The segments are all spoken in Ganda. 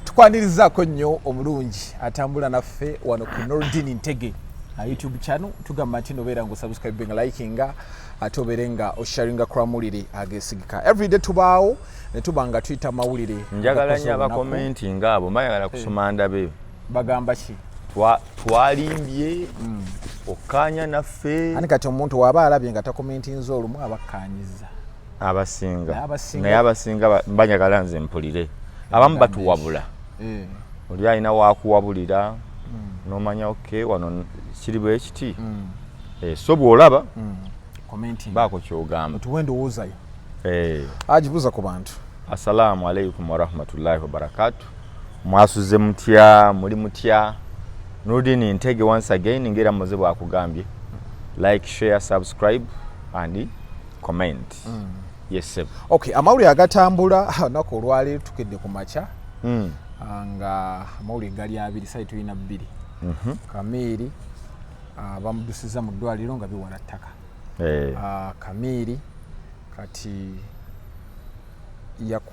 Tukwanirizaako nnyo omulungi atambula naffe wano ku Noordin Ntege YouTube channel. Tugamba nti nobeera nga osubscribinga, likinga, ate obeere nga osharinga ku amawulire agesigika. Everyday tubaawo ne tuba nga tuyita mawulire. Njagala nnyo abakomenti ngaabo, mbayagala kusoma ndabe. Bagamba ki? Twalimbye okkaanya naffe. Ani kati omuntu waaba alabye nga takomentinza olumu, abakkaanyiza? Abasinga. Naye abasinga- Naye abasinga banyagala nze mpulire. Abamu batuwabula. Oli alina wakuwabulira nomanya, ok, wano kiri bwe kiti. So bw'olaba Commenting. baako kyogamba. Otuwe endowoozayo. Eh. Agibuuza ku bantu. Assalamu alaikum warahmatullahi wabarakatu. Mwasuze mutya? Muli mutya? Nurdin Ntege once again, ngera muze bwakugambye, like, share, subscribe and comment. Yes sir. Okay, amawulire agatambula olunaku olwaleero, tukedde ku makya nga amawulire gali abiri, sayi tulina bbiri. Kamiiri bamudusiza mu ddwaliro nga biwala ttaka. Kamiiri kati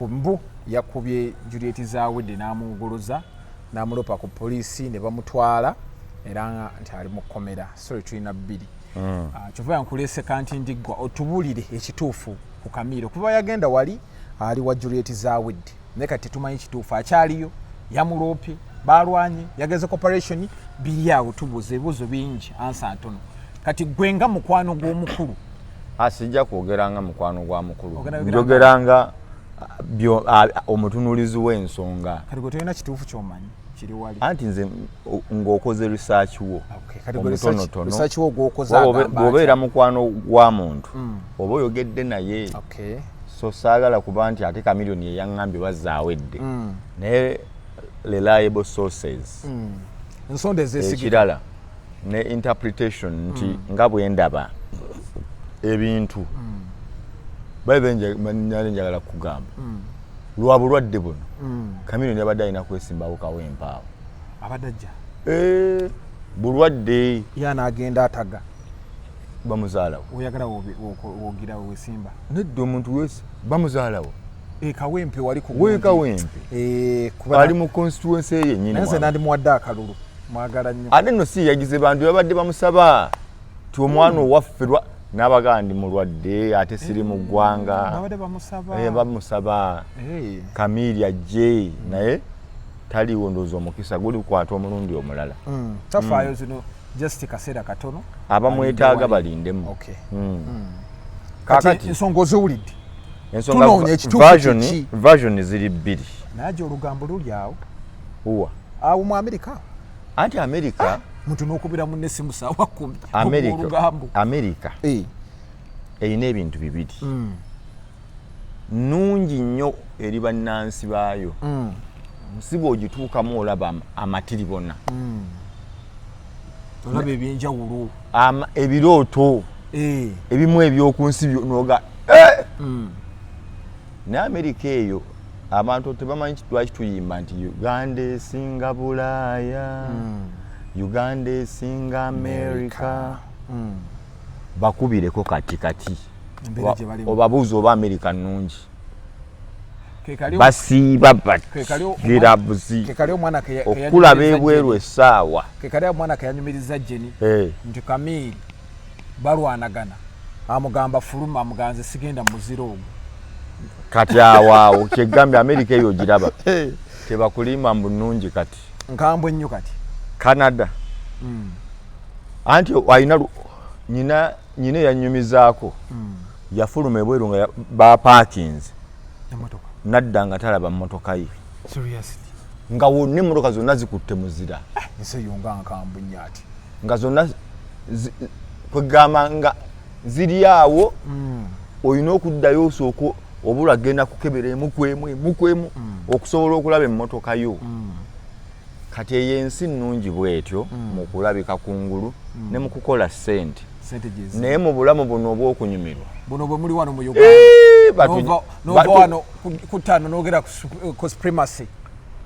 mbu yakubye Juliet Zawedde n'amugoloza n'amulopa ku poliisi ne bamutwala, era nga nti ali mu kkomera. Sorry, tulina bbiri. Kyova yankuleese kanti ndiggwa otubulire ekituufu ku Kamiiri. Okuva yagenda wali ali wa Juliet Zawedde, naye kati tetumanyi kituufu, akyaliyo, yamuloopye, balwanye, yageze corporation, biri awo. Tubuuza ebibuuzo bingi, answer ntono. Kati gwe nga mukwano gw'omukulu. Sijja kwogera nga mukwano gwa mukulu. Ogenda yogera? Njogera nga omutunuulizi w'ensonga. Kati gwe tolina kituufu kyomanyi kiri wali? Anti nze ng'okoze research wo Okay, kati gwe omutonotono. Research wo gwokoze agamba Bw'obeera atya? Mukwano gwa muntu, oba oyogedde naye. So saagala kuba nti ate Kamiliyoni yeyaŋŋambye bazaawedde, naye reliable sources. Ensonda ezesigika. Ekirala ne interpretation nti nga bwe ndaba ebintu babe njagala kugamba lwa bulwadde buno, Kamiliyoni yabadde alina kwesimbawo Kawempe awo. Abadde ajja. Eh, bulwadde. Ye anaagenda ataga. Bamuzaalawo. Oyagala wogira wesimba? Nedda, omuntu wese bamuzaalawo. Kawempe wali ku We Kawempe. Eh, kuba ali mu constituency ye yennyini. Naye nze nandimuwadde akalulu, mwagala nnyo. Ate nno si yagize bantu, babadde bamusaba ti omwana owaffe n'abagaa ndi mulwadde ate siri mu ggwanga. Babadde bamusaba. Eh, bamusaba Kamiiri ajje, naye taliiwo. Ndowooza omukisa gulikwata omulundi omulala. Tafaayo, zino just kaseera katono. Abamwetaaga Alinde wali. Balindemu. Kati Kakati ensonga oziwulidde. Ensonga Tunoonya ekituufu kiki? Version ziri bbiri. Naye aje olugambo luli awo. Uwa? Awo mu Amerika. Anti Amerika. Muntu n'okubira munne essimu saawa 10. Amerika. Olugambo. Amerika erina ebintu bibiri nungi nnyo eri bannansi baayo. Nsi bw'ogituukamu olaba amatiribona. Olaba ebyenjawulo. Ebirooto ebimu ebyoku nsi noga eh! Naye Amerika eyo abantu tebamanyi lwaki tuyimba nti Uganda esinga Bulaaya, Uganda esinga Amerika. Bakubireko kati kati Embeera gye balimu. Obabuuza oba Amerika nnungi. Kekali Basiiba Kekali batirabuzi kekali omwana okulaba keyanyumiriza ebweru Jenny. essaawa. Kekali omwana keyanyumiriza Jeni nti Kamiiri balwanagana, amugamba fuluma, amuganze sigenda muziro ogwo. Kati awo awo kyegambye, Amerika eyo ogiraba tebakulimba mbu nnungi kati. Nkambwe nnyo kati. Canada, anti alina nyina eyanyumizaako, yafuluma ebweru nga bapaakinze emotoka. Nadda nga talaba mmotoka ye. Seriously? Nga wonna emmotoka zonna zikutte muzira. Ensi eyo nga nkambwe nnyo ati. Nga zonna kwegamba nga ziri awo, olina okuddayo osooka obula genda kukebera emu kwemu emu kwemu okusobola okulaba emmotoka yo. Kati eyo ensi nnungi bwetyo mu kulabika kungulu ne mu kukola ssente. Sente gyezi. Naye mu bulamu buno obw'okunyumirwa, Buno bwe muli wano mu Uganda. Eh, Nova wano ku ttaano n'ogera ku Supremacy.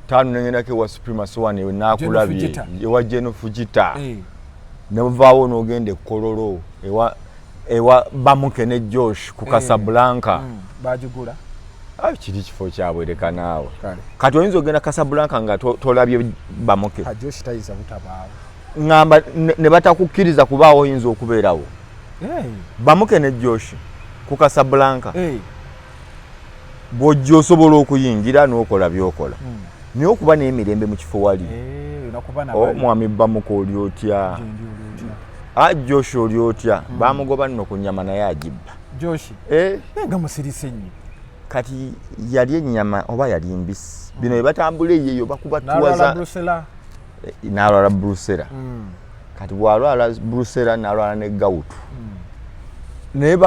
Taano nengendako ewa Supremacy wano ewe nakulabye. Fujita. Ewa Jeno Fujita. Eh. Nevaawo n'ogenda ekololo ewa Bamuke ne Josh ku Casablanca. Bagigula. Ah, kiri kifo kyabwe leka naawe. Kati oyinza ogenda Casablanca nga tolabye bamuke. Josh tayinza butabaawo. Ŋŋamba ne batakukkiriza kubaawo oyinza okubeerawo. Bamuke ne Josh ku Casablanca. Bw'ojja osobola okuyingira n'okola by'okola. Naye okuba n'emirembe mu kifo wali. Omwami Bamuke oli otya? Ah, Josh oli otya? Bamugoba nno ku nnyama naye agibba. Josh. Nga musirise nnyo. Kati yali ennyama oba yali mbisi. Bino bye batambula eyo bakuba tuwaza. N'alwala Brucella. Kati bw'alwala Brucella n'alwala ne gawutu. Naye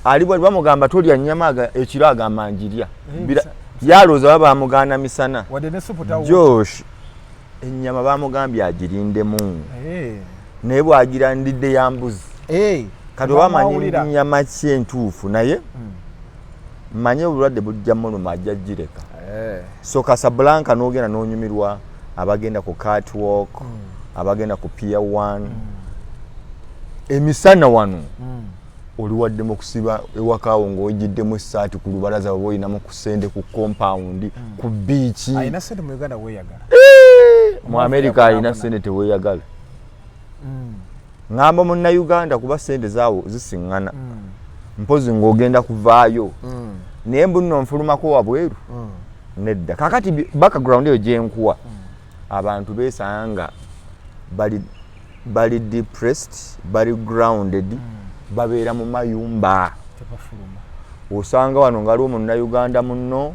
ali bwali bamugamba tolya nnyama ekiro agamba njirya. Yalowooza baba bamugaana misana. Josh ennyama bamugambye agirindemu. Naye bw'agira ndidde ya mbuzi. Kati oba amanyi nnyama ki entuufu naye manye obulwadde bujja muluma ajja gireka. So Casablanca n'ogenda n'onyumirwa abagenda ku catwalk, abagenda ku Pier 1. Emisana wano oli waddemu okusiba ewakaawo ng'ogiddemu essaati ku lubalaza oba olinamu ku ssente ku compound, ku beach. Alina ssente mu Uganda weeyagala. Mu America alina ssente teweeyagala. Ŋŋamba munnayuganda kuba ssente zaawo zisiŋŋana. Mpozi ng'ogenda kuvaayo. Naye mbu nno nfulumako wabweru. Nedda. Kaakati background eyo gye nkuwa. Abantu beesanga bali depressed, bali grounded, babeera mu mayumba. Osanga wano nga waliwo munnayuganda munno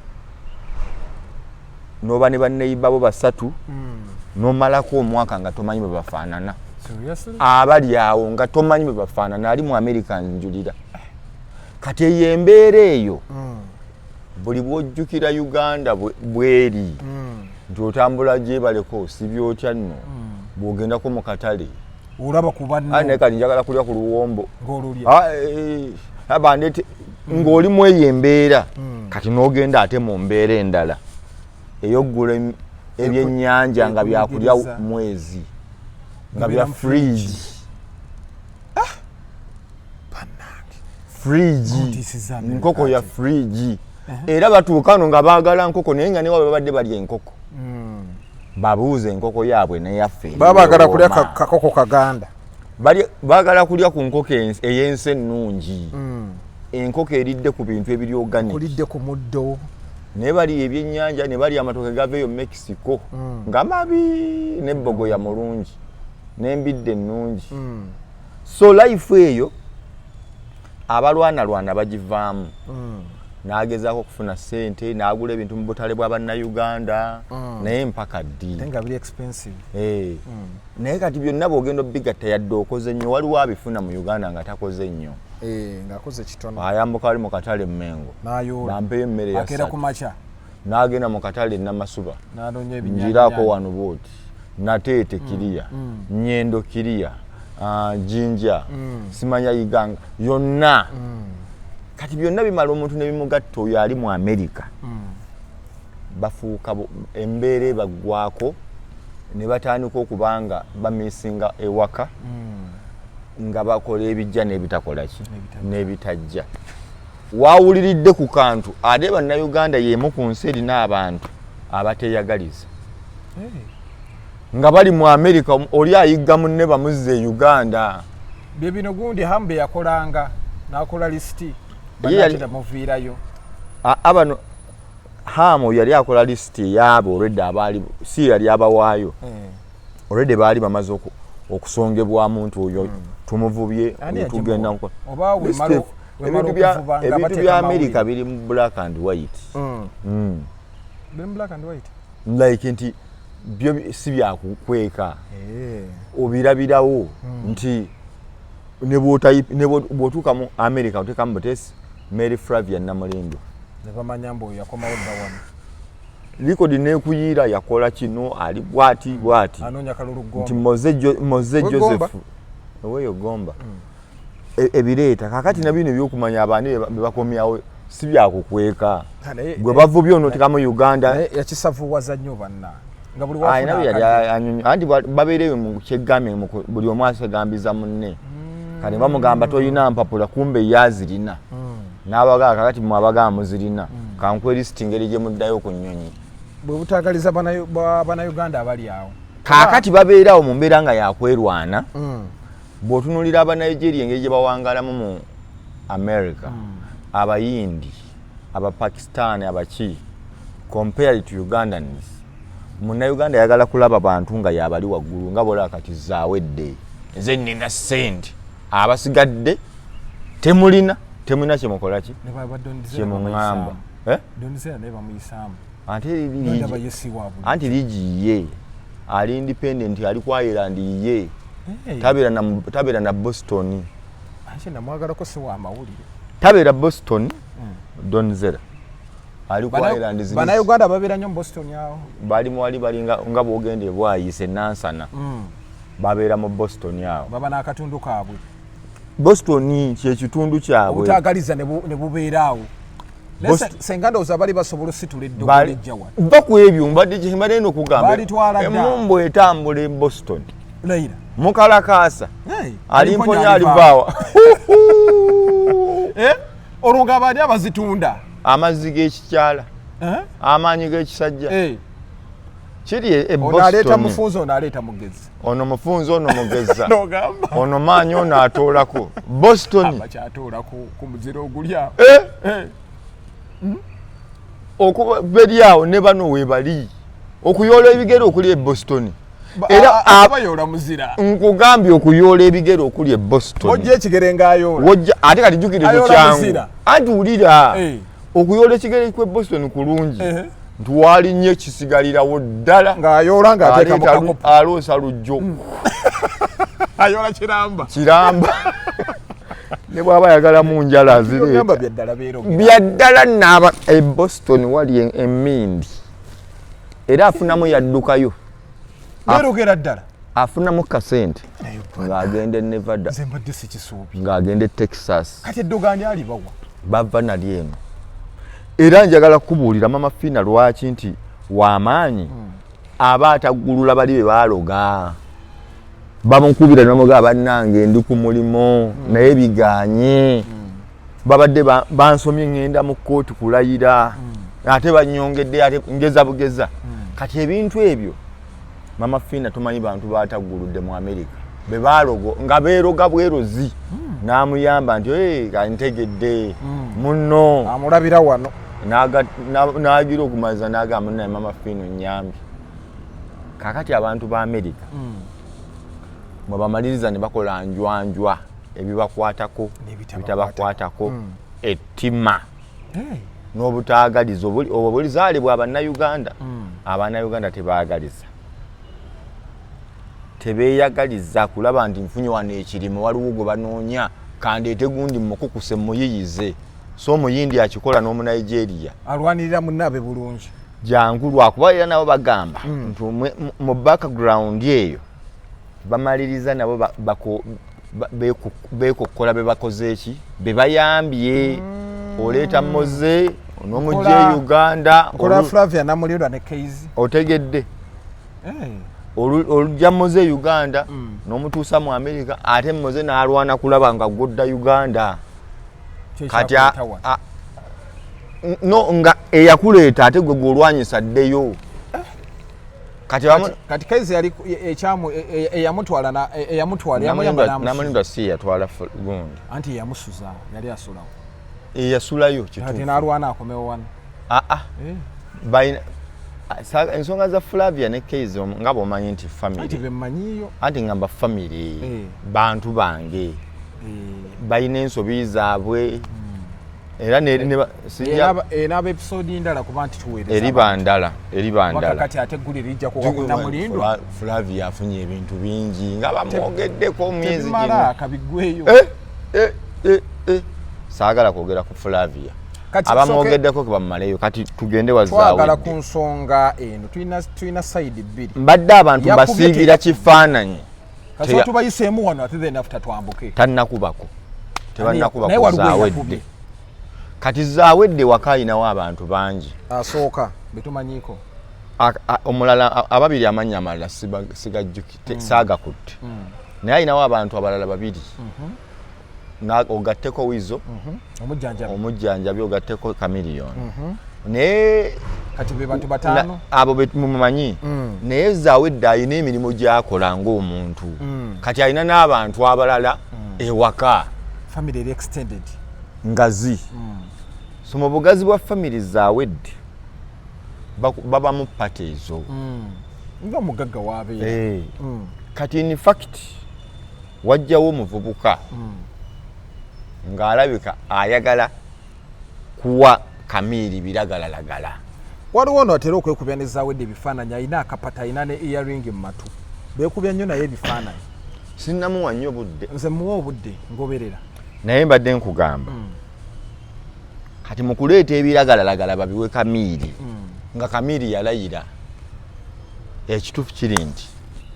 n'oba ne banneyiba bo basatu, n'omalako omwaka nga tomanyi bwe bafaanana. Abali awo nga tomanyi bwe bafaanana, ali mu America njulira. Kati eyo embeera eyo buli bw'ojjukira Uganda bweri nti otambula gyebaleko osibye otya nno bw'ogendako mu katale olaba ku banno. Naye kati njagala kulya ku luwombo ng'olulya abandete ng'oli mu eyo embeera. Kati n'ogenda ate mu mbeera endala ey'oggula ebyennyanja nga byakulya mwezi nga bya fridge. Fridge, nkoko ya fridge. Era batuuka no nga baagala nkoko naye nga newaabwe babadde balya enkoko. Babuuza enkoko yaabwe neyaffe. Baba baagala kulya kakoko kaganda. Baagala kulya ku nkoko ey'ensi ennungi. Enkoko eridde ku bintu ebiri organic. Kulidde ku muddo. Naye bali ebyennyanja ne balya amatooke gava eyo Mexico. Nga mabi n'ebbogoya mulungi n'embidde ennungi. So life eyo abalwanalwana bagivaamu. N'agezaako okufuna ssente n'agula ebintu mu butale bwa bannayuganda naye mpaka ddi. Nga biri expensive. Naye kati byonna bw'ogenda obigatta yadde okoze nnyo, waliwo abifuna mu Uganda nga takoze nnyo. Ng'akoze kitono. Ayambuka ali mu katale Mmengo. Bampeyo emmere ya Akeera ku makya. N'agenda mu katale Namasuba. N'anoonya ebinyanyi. Njiraako wano bw'oti. Nateete kiriya. Nyendo kiriya. Jinja. Simanya Iganga. Yonna. Kati byonna bimala omuntu ne bimugatta oyo ali mu America. Bafuuka embeera ebaggwako ne batandika okuba nga bamisinga ewaka nga bakola ebijja n'ebitakola ki n'ebitajja. Waawuliridde ku kantu ate bannayuganda y'emu ku nsi erina abantu abateeyagaliza. Nga bali mu America oli ayigga munne bamuzza e Uganda. Bye bino gundi Hambe yakolanga n'akola lisiti bannatera muviirayo. Abano Hamu yali akola lisiti eyaabo olwedde abaali si yali abawaayo. Olwedde baali bamaze okusongebwamu nti oyo tumuvubye tugenda. Ebintu bya America biri mu black and white. Biri black and white? Like nti byo si byakukweka. Obirabirawo nti ne bw'otuuka mu America oteekamu butesi Mary Flavia Namulindwa. Ne bamanya mbu oyo yakomawo dda wano. Likodi n'ekuyiira yakola kino ali bwati bwati. Anoonya kalulu Gomba. Nti Moze Joseph oweeyo Gomba. Ebireeta kakati na bino ebyokumanya abaani be bakomyawo si byakukweka. Gwe bavubye onooteekamu Uganda. Yakisavuwaza nnyo banna. Nga buli wafuna akadde. Anti babeereyo mu kyeggame buli omu asegambiza munne. Kati bamugamba toyina mpapula kumbe ye azirina. N'abagamba kakati mmwe abagamba muzirina. Kankuwe lisiti ngeri gye muddayo ku nnyonyi. Bwe butagaliza Bannayuganda abali awo. Kaakati babeerawo mu mbeera nga yakwerwana. Bw'otunuulira Abanigeria engeri gye bawangalamu mu America, Abayindi, Abapakistan, abaki, compared to Ugandans, Munnayuganda ayagala kulaba bantu nga yabali waggulu, nga bolaba kati zaawedde, nze nina sente, abasigadde temulina, temulina kyemukola ki Ne ba Don Zella. Kyemuŋŋamba. Eh? Don Zella naye bamuyisaamu. Ate Ndaba ye si wa buli. Anti ligi ye ali independent, ali ku Ireland ye. Hey. Tabeera na Boston. Ate namwagalako, si wa mawulire. Tabeera Boston. Don Zella ali ku Ireland ziri. Bannayuganda babeera nnyo mu Boston awo. Bali muwali, bali nga bwogenda ebwayise Nansana, babeera mu Boston awo. Baba n'akatundu kaabwe. Boston kyekitundu kyabwe. Obutagaliza ne bubeera awo. Naye senga ndowooza bali basobola ositula eddogo lijja wano. Va ku ebyo, mbadde mbadde eno okugamba. Balitwala dda. Emumbu etambula e Boston. Leira. Mukalakaasa. Hey, alimponya alivaawa. Eh? Olwo ng'abaani abazitunda? Amazzi g'ekikyala. Eh? Amaanyi g'ekisajja. Eh. Kiri e Ono aleeta Boston. mufunzi, ono aleeta mugezi. Ono mufunzi, ono mugeza. Nogamba. Ono maanyi, ono atoolako. Boston. Bakyatoola ku muziro oguli awo. Eh? Eh. Okuba beri awo ne bano webali okuyoola ebigere okuli e Boston. Era Abayoola muzira. Nkugambye, okuyoola ebigere okuli e Boston. Ojja ekigere ng'ayoola. Wojja ate kati jjukira ekyo. Ayoola Kyangu. muzira. Anti wulira, Eh. okuyoola ekigere kwe Boston kulungi nti waalinnyo ekisigalirawo ddala. Ng'ayoola ng'ateeka mu Aleeta kakopo. Aloosa lujjo. Ayoola kiramba. Kiramba, ne bw'aba ayagalamu njala Ogamba azireeta. byaddala beerogera. Byaddala naaba e Boston wali emindi era afunamu yaddukayo. Beerogera ddala. Afunamu kasente Naye bwana, ng'agenda e Nevada, nze mbadde sikisuubi. Ng'agenda e Texas. Kati eddogo ani alibawa? Bava nali eno. Era njagala kubuulira Mama Fiina lwaki nti wamaanyi, aba ataggulula bali be baaloga, bamukubira ne bamugamba, "Bannange, ndi ku mulimu naye biganye, babadde bansomye, ŋŋenda mu kkooti kulayira, ate banyongedde, ate ngeza bugeza." Kati ebintu ebyo Mama Fiina tomanyi bantu batagguludde mu Amerika be baalogo nga beeroga bwerozi, n'amuyamba nti, "Hey, kantegedde munno." Amulabira wano. N'agira okumaliza n'agamba, "Naye Mama Fiina onyambye." Kakati abantu ba Amerika mwe bamaliriza ne bakola njwanjwa ebibakwatako. N'ebitabakwatako. Bitabakwatako, ettima Hey. n'obutaagaliza obwo bulizaale bwa Bannayuganda. Abannayuganda tebaagaliza, tebeeyagaliza kulaba nti nfunye wano ekirimu, waliwo gwe banoonya, kandeete gundi mukukuse muyiyize. So Omuyindi akikola n'Omunigeria. Alwanirira munnaabe bulungi. Jangu, lwakuba era nabo bagamba nti mu background eyo bamaliriza nabo beekokkola be bakoze eki be bayambye. Oleeta Moze n'omujja e Uganda. Nkola Flavia Namulindwa ne Keizi. Otegedde? Olujja Moze e Uganda n'omutuusa mu America, ate Moze n'alwana kulaba nga gwodda Uganda. Kati no nga eyakuleeta ate gwe gwolwanyisa ddeyo. Kati Kati Keizi yali ekyamu eyamutwala eyamutwala yamuyamba n'amusuza. Namulindwa si yatwala gundi. Anti yamusuza, yali asulawo. Eyasulayo. Kati Kituufu. n'alwana akomewo wano. Aa, balina ensonga za Flavia ne Keizi nga bwomanyi nti Anti family. bemmanyiiyo. Anti ngamba family, bantu bange, balina ensobi zaabwe era Enaaba episode ndala kuba nti tuweereza eriba ndala, eriba abantu. ndala. Kati ate eggulire lijja kuba ku Namulindwa. Flavia afunye ebintu bingi nga bamwogeddeko myezi Tebimala gino. kabiggweyo. Eh, eh, eh, eh. Saagala kwogera ku Flavia. Kati Abamwogeddeko kebamumaleyo. Kati tugende twagala ku wazaawedde. nsonga eno tulina side bbiri. Mbadde abantu Yakubye. mbasiigira kifaananyi. Kasita tubayiseemu wano, ate then after twambuke. Tannakubako, tebannakubako. Naye waliwo Zaawedde. eyakubye. Kati zaawedde waka ayinawo abantu bangi. Asooka betumanyiiko. Omulala ababiri amannya amalala sigajjuki, saagakutte, naye ayinawo abantu abalala babiri. Ogatteko Wizo. Omujjanjabi. Omujjanjabi, ogatteko Kamiliyoni. Naye Kati be bantu bataano. Abo bemumanyi. Naye Zawedde alina emirimu gyakola ng'omuntu. Kati alina n'abantu abalala ewaka. Family eri extended. Ngazi. So mu bugazi bwa family Zawedde babamu party ezo. Nga omugagga waabeera. Eh. Kati in fact wajjawo omuvubuka ng'alabika ayagala kuwa Kamiiri biragalalagala. Waliwo ono atera okwekubya ne Zawedde ebifaananyi, alina akapata, alina ne earring mu matu, beekubya nnyo naye ebifaananyi. Sinnamuwa nnyo budde. Nze muwa obudde, ngoberera. Naye mbadde nkugamba, kati mu kuleeta ebiragalalagala babiwe Kamiiri, nga Kamiiri yalayira, ekituufu kiri nti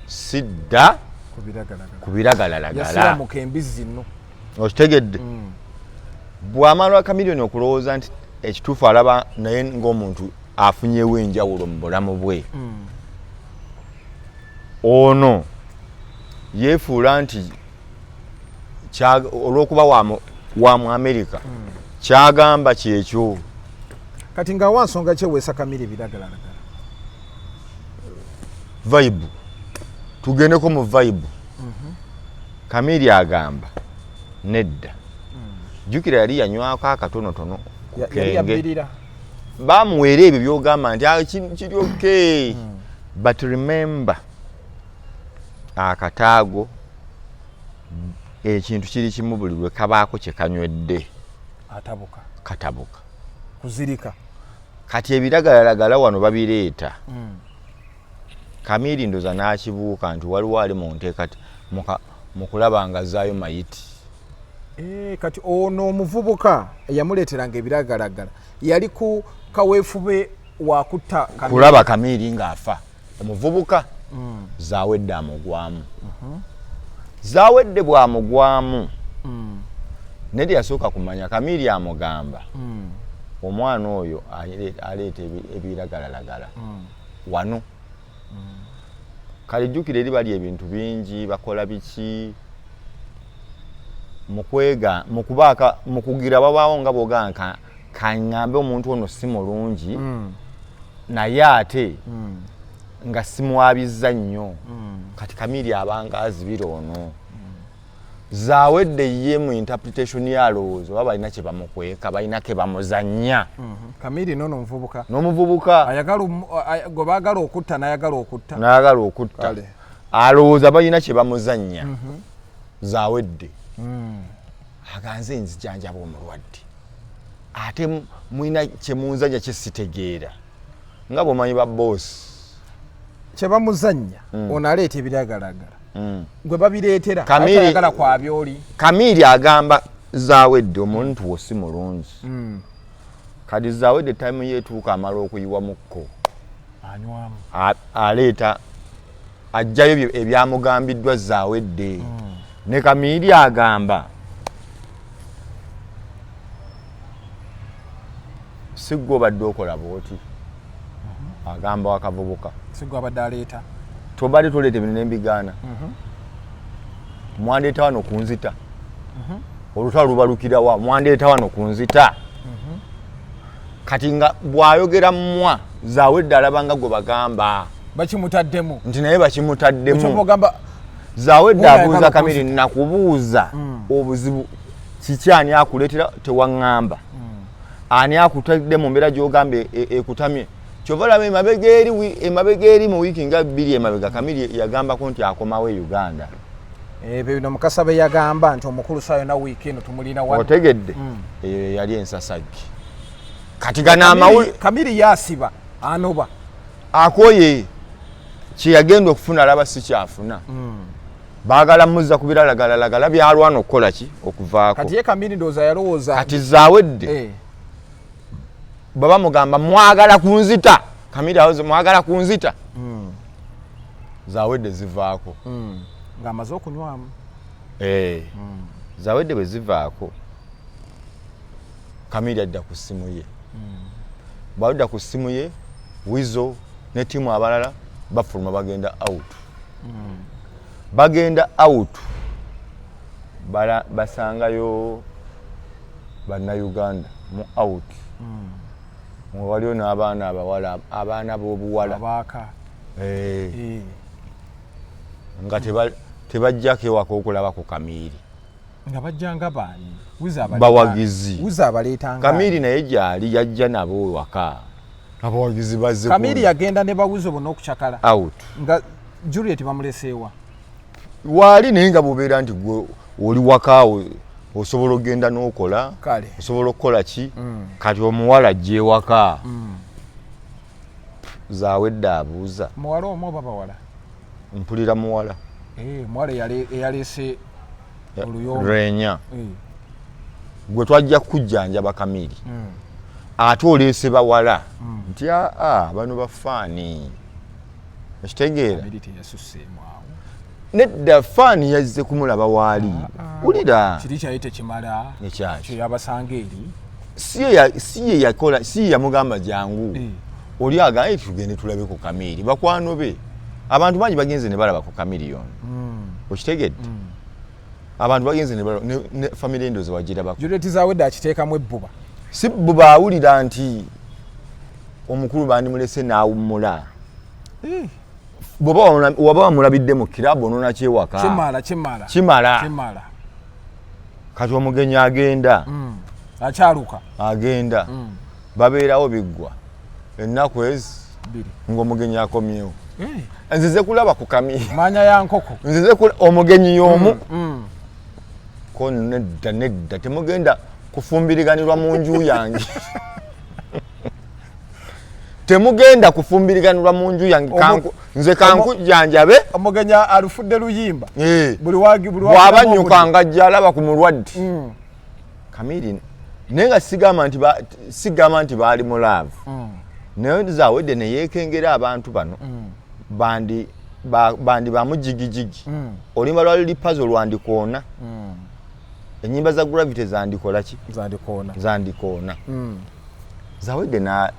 sidda ku biragalalagala. Ku biragalalagala. Yasiramuka embizzi nno. Okitegedde? Bw'amala Kamiliyoni okulowooza nti ekituufu alaba naye ng'omuntu afunyewo enjawulo mu bulamu bwe, ono yeefuula nti olw'okuba wa mu Amerika, kyagamba kyekyo. Kati nga wa nsonga kyeweesa Kamiri ebiragalalagala? Vibe, tugendeko mu vibe. Kamiri agamba nedda. Jjukira yali yanywako akatonotono ku Yali kenge. Yabbirira. Bamuweera ebyo byogamba nti, "Ah, kiri okay," but remember, akataago ekintu kiri kimu, buli lwe kabaako kye kanywedde atabuka. Katabuka. Kuzirika. Kati ebiragalalagala wano babireeta. Kamiri ndoza n'akibuuka nti waliwo ali mu nteeka mu kulaba nga zaayo mayiti. Eh, kati ono omuvubuka eyamuleeteranga ebiragalalagala yali ku kaweefube wakutta Kamiri. Kulaba Kamiri ng'afa. Omuvubuka Zawedde amugwamu. Zawedde bw'amugwamu, naye teyasooka kumanya. Kamiri amugamba, omwana oyo aleeta ebiragalalagala wano. Kale jjukira eri bali ebintu bingi bakola biki mukwega mukubaaka mukugira wabaawo nga bwogaa kaŋŋambe omuntu ono si mulungi, naye ate nga simwabizza nnyo. Kati Kamiri abanga azibira ono Zawedde ye mu interpretation yalowooza oba balina kye bamukweka, balina ke bamuzannya. Kamiri nono omuvubuka N'omuvubuka ayagala gwe baagala okutta n'ayagala okutta. N'ayagala okutta. Kale. Alowooza balina kye bamuzannya. Zawedde aganze nzijanjaba omulwadde, ate mulina kyemunzanya kyesitegeera, nga bwomanyi ba boss. Kyebamuzannya, ono aleeta ebiragalagala gwe babireetera, ayagala kwabyoli. Kamiri agamba Zawedde, omuntu wo si mulungi. Kati Zawedde time yetuuka amala okuyiwa mukko. Anywamu. Aleeta ajjayo ebyamugambiddwa Zawedde. Ne Kamiri agamba, si gwe obadde okola bwoti? Agamba wakavubuka. Sigwe abadde aleeta. Tobadde toleeta ebintu nembigaana, mwandeeta wano kunzita, olutalo lubalukirawa, mwandeeta wano kunzita. Kati nga bw'ayogera mmwa, Zawedde alaba nga gwe bagamba Bakimutaddemu. Nti naye bakimutaddemu. Kyova ogamba Zawedde Mwana abuuza ayagala Kamiri, nakubuuza obuzibu kiki, ani akuleetera, tewaŋŋamba. Ani akutadde mu mbeera gy'ogamba ekutamye? Kyova olaba emabega eri emabega eri mu wiiki nga 2 emabega, Kamiri yagambako nti akomawo e Uganda. Ebyo bino Mukasa be yagamba nti omukulu saa yonna wiiki eno tumulina wano. Otegedde? Eyo yali ensasagge. Kati gano amawuli Kamiri yasiba anoba. Akoye kyeyagenda okufuna, alaba si kyafuna. Baagala muzza ku biralagalalagala byalwana okukola ki, okuvaako. Kati ye Kamiri ndowooza yalowooza Kati Zawedde bwe bamugamba mwagala kunzita, Kamiri awoze mwagala kunzita, Zawedde zivaako. Ng'amaze okunywamu. Eh. Zawedde bwe zivaako, Kamiri adda ku ssimu ye. Bw'adda ku ssimu ye, Wizo ne ttiimu abalala bafuluma, bagenda out. Bagenda out, basangayo Bannayuganda mu out. Nga waliwo n'abaana abawala, abaana b'obuwala abaaka. Eh, nga tebajjako ewaka okulaba ku Kamiiri. Nga bajjanga baani? Wiza Bawagizi. Wiza abaleetanga. Kamiiri naye gyali, yajja nabo ewaka, abawagizi bazze. Kamiiri yagenda ne bawizo bonna okucakala? Out. Nga Juliet bamuleseewa? Waali, naye nga bwobeera nti gwe oli wakaawo, osobola okgenda n'okola. Osobola okukola ki? Kati omuwala ajja ewaka, Zawedde abuuza. Muwala omu oba bawala? Mpulira muwala. Eh, muwala eyaleese oluyombo. Lwenya. Gwe twajja kujjanjaba Kamiiri, ate oleese bawala, nti aa, bano bafaani, ekitegeera? Kamiiri teyasusseemu awo? Nedda, faani yazze kumulaba waali. Wulira. Kiri kyali tekimala? Ekyaki? Kyeyabasanga eri. Si ye yakola, si ye yamugamba jangu. Oli agambye tugende tulabe ku Kamiiri, bakwano be. Abantu bangi bagenze ne balaba ku Kamiliyoni, okitegedde? Abantu bagenze ne balaba ne famire endozi wagirabako. Juliet Zawedde akiteekamu ebbuba. Si bbuba, awulira nti omukulu bandimulese n'awummula. Bw'oba waba wamulabidde mu kirabu, onoona kyewaka. Kimala, kimala. Kimala. Kimala. Kati omugenyi agenda. Akyaluka. Agenda, babeerawo, biggwa ennaku ezi 2 ng'omugenyi akomyewo. Eh, Nzize kulaba ku Kamiiri. Maanya ya nkoko. Nzize omugenyi y'omu ko. Nedda, nedda, temugenda kufumbiriganirwa mu nju yange, temugenda kufumbiriganirwa mu nju yange. Nze kankujjanjabe. Omugenyi alufudde luyimba. Eh. Buli wagi, buli bw'aba nnyuka nga ajja alaba ku mulwadde Kamiiri. Naye nga sigamba nti baali mu love, naye Zawedde neyeekengera abantu bano bandi bandi bamujigijigi. Oluyimba lwa Lil Pazo lwandikoona, enyimba za Gravity zandikola ki? Zandikoona. Zandikoona. Zawedde na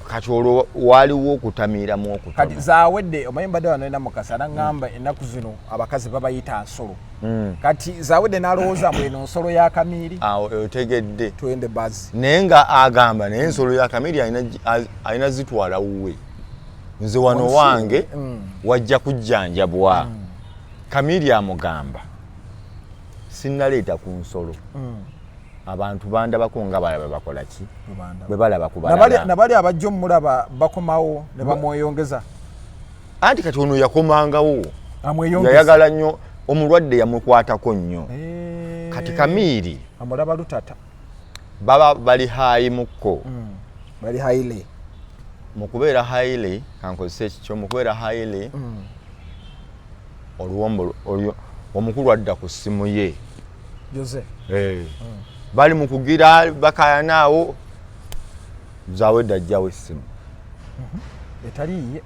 kati olwo waaliwo okutamiiramu Kati okutono. Zawedde, omanyi mbadde wano nena Mukasa naŋŋamba ennaku zino abakazi babayita nsolo. Kati Zawedde n'alowooza mbu eno nsolo ya Kamiiri. Awo otegedde. Twende bazi. Naye nga agamba naye ensolo ya Kamiiri alina zitwala wuwe, nze wano Wansi. wange wajja kujjanjabwa. Kamiiri amugamba sinnaleeta ku nsolo, abantu bandabako nga balaba bakola ki bwe balaba ku balala. Nabali abajja omulaba bakomawo ne bamweyongeza. Anti kati ono yakomangawo. Amweyongeza. Yayagala nnyo omulwadde, yamukwatako nnyo. Eh. Kati Kamiiri amulaba lutata. Baba bali high mukko. Bali haile. Mu kubeera highly, kankozesa ekikyo, mu kubeera highly, oluwombo omukulu adda ku ssimu ye. Jose. Eh. Bali mu kugira bakayanaawo, Zawedde ajjawo essimu. Etali yiye.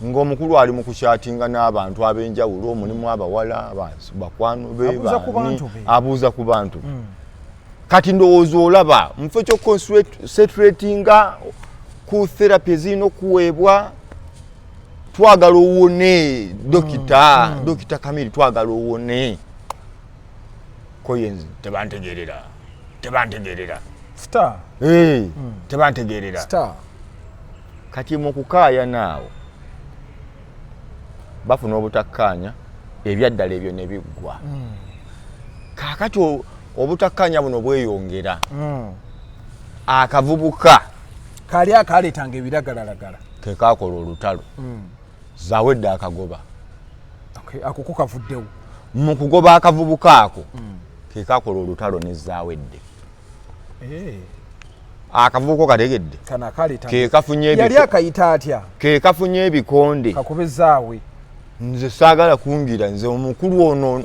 Ng'omukulu ali mu kukyatinga n'abantu ab'enjawulo, mulimu abawala, bakwano be. Abuuza ku Baani, bantu be. Abuuza ku bantu be. Kati ndowooza olaba mufo ky'oconcentratinga ku therapy ezirina okuweebwa, twagala owone dokita, Dokita Kamiri, twagala owone koyenzi, tebantegerera, tebantegerera. Star. Eh, tebantegerera. Star. Kati mu kukaayana awo bafuna obutakkaanya, ebyaddala ebyo ne biggwa. Kaakati obutakkaanya buno bweyongera, akavubuka Kali akaleetanga ebiragalalagala. Kekakola olutalo, Zawedde akagoba. Okay, ako ko kavuddewo. Mu kugoba akavubuka ako, kekakola olutalo ne Zawedde. Eh, Akavubuka kategedde. Kano akaleetanga Kekafunye yali akayita atya? Kekafunye ebikonde. Kakube zaawe. Nze saagala kungira, nze omukulu ono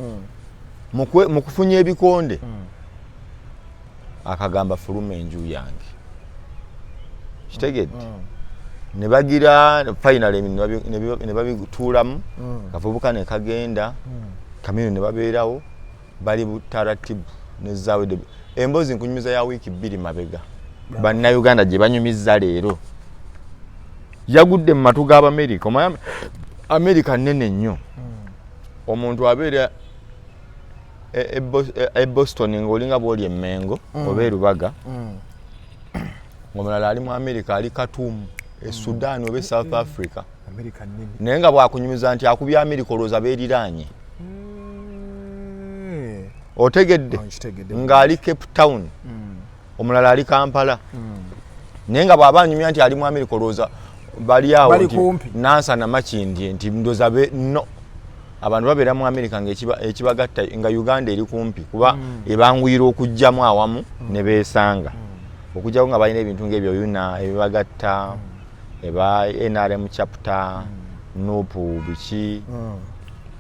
mu kufunya ebikonde akagamba fuluma enju yange, kitegedde? Ne bagira finally ne babituulamu, kavubuka ne kagenda, Kamino ne babeerawo bali butaratibu ne Zawedde. Emboozi nkunyumiza ya wiiki 2 mabega, Bannayuganda gye banyumiza leero yagudde mu matu g'Abamerika. Omanyi Amerika nnene nnyo, omuntu abeera e Boston ng'olinga bw'oli e Mengo oba e Rubaga, ng'omulala ali mu America, ali Khartoum e Sudan oba e South Africa. America nnene. Naye nga bwakunyumiza nti akubya America, olowooza beeriraanye. Otegedde? Oh, nkitegedde. Ng'ali Cape Town, omulala ali Kampala, naye nga bw'aba anyumya nti ali mu America, olowooza bali awo Bali nti kumpi. Nansana Makindye, nti ndowooza be no abantu babeera mu America nga ekibagatta nga Uganda eri kumpi, kuba ebanguyira okugjamu awamu ne beesanga, okujjako nga balina ebintu ng'ebyo yuna ebibagatta, eba NRM chapter, NUP, biki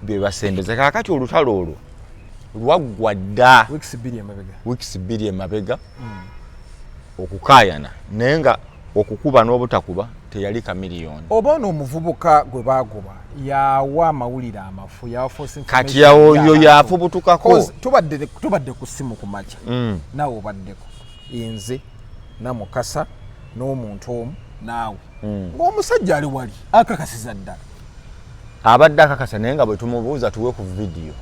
byebasembeza. Kaakati olutalo olwo lwaggwa dda Weeks 2 emabega. Weeks 2 emabega okukaayana, naye nga okukuba n'obutakuba teyali Chameleone. Oba ono omuvubuka gwe baagoba yawa amawulire amafu, yawa false Kati information oyo eri abantu. Yafubutukako. 'Cause tubadde ku ssimu ku makya, naawe obaddeko, nze namukasa n'omuntu omu naawe, ng'omusajja ali wali akakasiza ddala. Abadde akakasa, naye nga bwe tumubuuza tuwe ku vidiyo,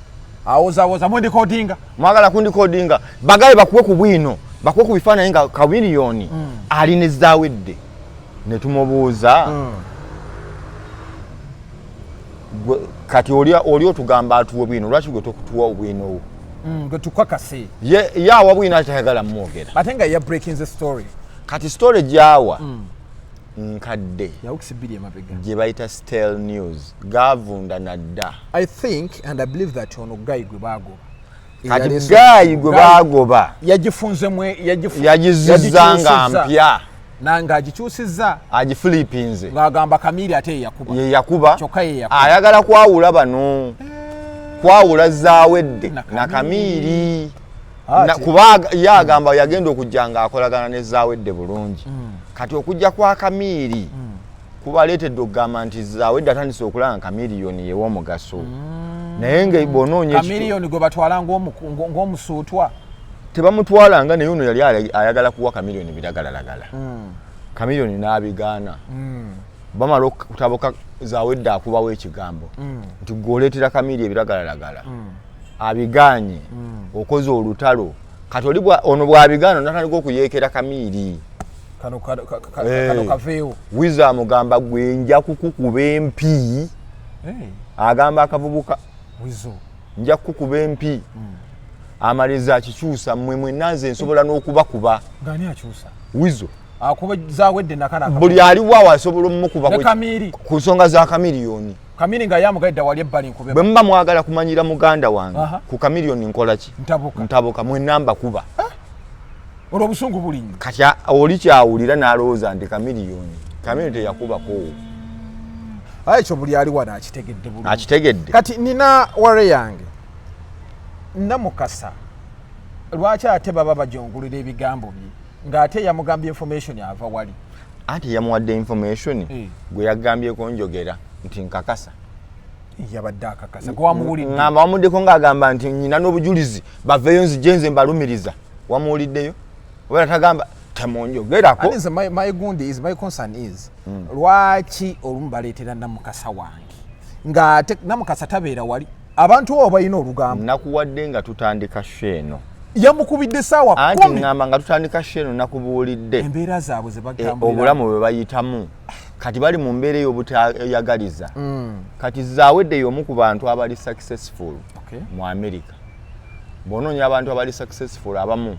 awozawoza mundikodinga. Mwagala kundikodinga, bagabe bakuwe ku bwino, bakuwe ku bifaananyi nga Chameleone ali ne Zawedde. Ne tumubuuza, kati oli otugamba atuwe bwino, lwaki gwe tokutuwa obwino wo? Gwe tukakase. Ye awa bwino, ate tayagala mwogera. Ate nga ya breaking the story. Kati story gyawa nkadde, Ya weeks 2 emabega, gye bayita stale news, gavunda nadda. I think and I believe that ono guy gwe baagoba, Kati guy gwe baagoba yagifunzemu yagizizza nga yagikyusizza. mpya. Nange agikyusizza. Agifulipinze. Ng'agamba Kamiri ate ye yakuba. Ye yakuba. Kyokka ye yakuba. Ayagala kwawula bano, kwawula Zawedde Na na Kamiiri. Ate. Kuba ye agamba yagenda okujja nga akolagana ne Zawedde bulungi. Kati okujja kwa Kamiiri kubaleetedde okugamba nti Zawedde atandise okulaba nga Chameleone yew'omugaso, naye nga bw'onoonya Chameleone gwe batwala ng'omusuutwa. Tebamutwalanga, naye ono yali ayagala kuwa Chameleone biragalalagala, Chameleone n'abigaana. Bamala okutabuka, Zawedde akubawo ekigambo nti gweoleetera Kamiri ebiragalalagala, abigaanye, okoze olutalo. Kati oli ono bw'abigaana, natandika okuyeekera Kamiiri. Kano kano kaveewo. Wiza amugamba, gwe nja kukukuba empi. Agamba akavubuka, Wizo. Nja kukukuba empi. Amaliriza akikyusa, mmwe mwenna nze nsobola n'okubakuba. Ngani akyusa? Wizo. Akuba Zawedde nakana. Buli aliwo awo asobola omumukuba. Ne Kamiri. Ku nsonga za Chameleone. Kamiri nga yamugaidda wali ebbali nkube. Bwe muba mwagala kumanyira muganda wange ku Chameleone, nkola ki? Ntabuka. Ntabuka, mwenna mbakuba. Olwo obusungu buli nnyo. Kati oli kyawulira n'alowooza nti Chameleone, Chameleone teyakubako. Aye ekyo buli ali wano akitegedde bulungi. Akitegedde. Kati nina ware yange, Namukasa lwaki ate baba bajongulira ebigambo bye ng'ate yamugambye information ava wali? Anti yamuwadde information gwe yagambyeko njogera nti nkakasa. Yabadde akakasa, gwe wamuwulidde? Ngamba wamuddeko ng'agamba nti nyina n'obujulizi, baveeyo nzije nze mbalumiriza. Wamuwuliddeyo oba tagamba temunjogerako? Nze my gundi is, my concern is, lwaki olumu baleetera Namukasa wange ng'ate Namukasa tabeera wali? Abantu abo balina olugambo. Nakuwadde nga tutandika show eno. Yamukubidde saawa Anti 10. ŋŋamba nga tutandika show eno nakubuulidde Embeera zaabwe ze batambulira, obulamu bwe bayitamu. Kati bali mu mbeera ey'obutayagaliza. Kati Zawedde y'omu ku bantu abali successful mu America. Bw'onoonya abantu abali successful abamu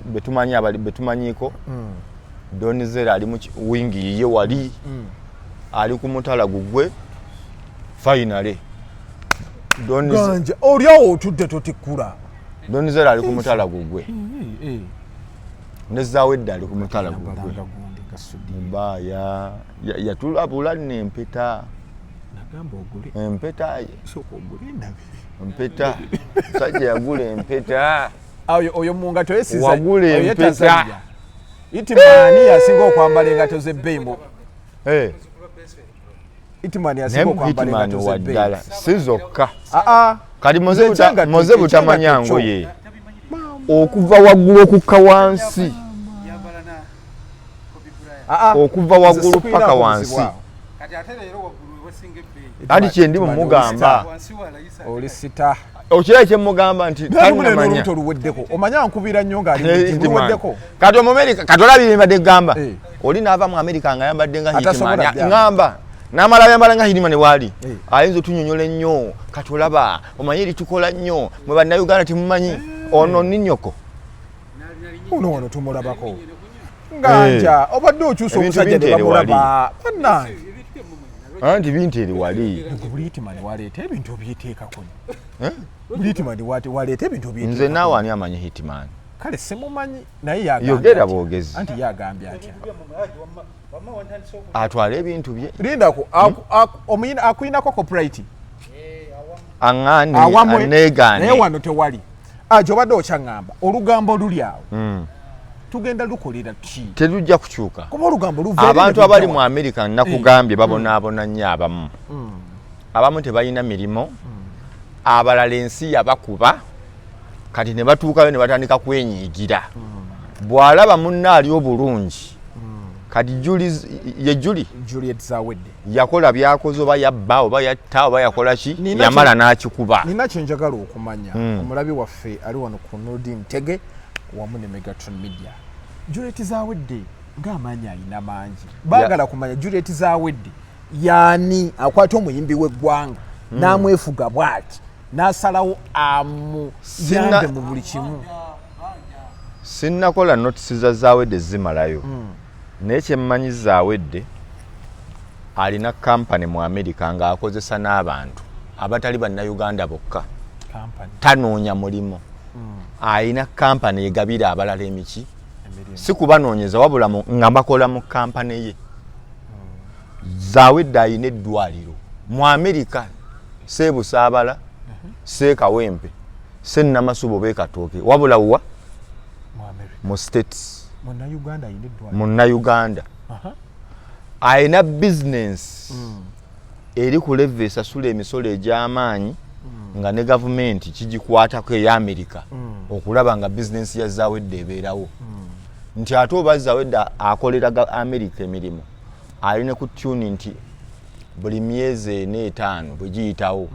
betumanyi, abali betumanyiiko, Don Zella ali mu wingi yiye wali, ali ku mutala gugwe. Finally Don Ganja oli awo otudde totikkula. Don Zella ali ku mutala gugwe, ne Zawedde ali ku mutala gugwe. Abalanga gundi kasudi. Mubaya yatulabula nno empeta. Nagamba ogule. Empeta ye. Sooka ogule endabe. Empeta, musajja yagula empeta. Oyo mu ngato ye siza. Wagula Oyo ye empeta. Tanzania. Itimaani yasinga okwambala engato z'ebbeeyi mu Itimaani Naye yasinga okwambala Hitman engato z'ebbeeyi. waddala si zokka. Aa. Kati Nze moze butamanya ekyengatto kyo. ngoye okuva waggulu okukka wansi. Yambala na Kobe Bryant. Aa. Okuva Nze waggulu sikulinaako paka buzibu wansi. awo. Kati ate leero waggulu wewasinga ebbeeyi. Ati kyendi mumugamba. Wansi walayisa. Oli sita. Okira kyemugamba nti tanamanya olubuto luweddeko, omanya ankubira nnyo ng'ali luweddeko. Kati Omumerika, kati olabye mbadde gamba oli n'ava mu Amerika nga ayambadde nga Hitman, ngamba n'amala ayambala nga Hitman waali ayinza otunyonyola ennyo. Kati olaba omanyi eritukola nnyo mwe Bannayuganda temumanyi ono ninnyoko ono wano tumulabako nganja obadde okyusa omusajja ne bamulaba bannange. Anti bintu eri wali buli Hitman waleeta ebintu obyeteekako, buli Hitman waleeta ebintu obyeteekako. Nze naawe ani amanyi Hitman? Kale simumanyi, naye yagambye yogera bwogezi. Anti yagambye atya atwale ebintu bye. Lindako, akuyinako copyright aŋŋaane aneegaane, naye wano tewali. Ajo obadde okyaŋŋamba olugambo luli awo, tugenda lukolera ki? Terujja kukyuka kuba olugambo luva abantu abali mu Amerika nakugambye babonaabona nnyo. Abamu tebalina mirimu, abalala ensi yabakuba, kati ne batuukayo ne batandika kwenyiigira. Bw'alaba munne ali obulungi, kati ye Juli Juliet Zawedde yakola byakoze, oba yabba oba yatta oba yakola ki, yamala n'akikuba. Nina kyenjagala okumanya, omulabi waffe ali wano ku Nurdin Tege wamu ne Megatron Media. Juliet Zawedde ng'amaanyi alina mangi, baagala kumanya Juliet Zawedde yaani akwata omuyimbi w'eggwanga n'amwefuga bw'ati n'asalawo amuyambe mu buli kimu. Sinnakola notes za Zawedde zimalayo, naye kyemmanyi Zawedde alina kampani mu Amerika ng'akozesa n'abantu abatali Bannayuganda bokka. Tanoonya mulimu, alina kampani egabira abalala emiki, si kubanoonyeza wabula nga bakola mu kampani ye. Zawedde alina eddwaliro mu Amerika, seebusaabala, seekawempe, sennamasuba oba ekatooke, wabula wa mu States. Munnayuganda alina bizinensi eri ku level esasula emisolo egy'amaanyi nga ne gavumenti kigikwatako eya Amerika okulaba nga bizinensi ya Zawedde ebeerawo, nti ate oba Zawedde akolera Amerika emirimu, ali ne ku tuni nti buli myezi 4 5 bwe giyitawo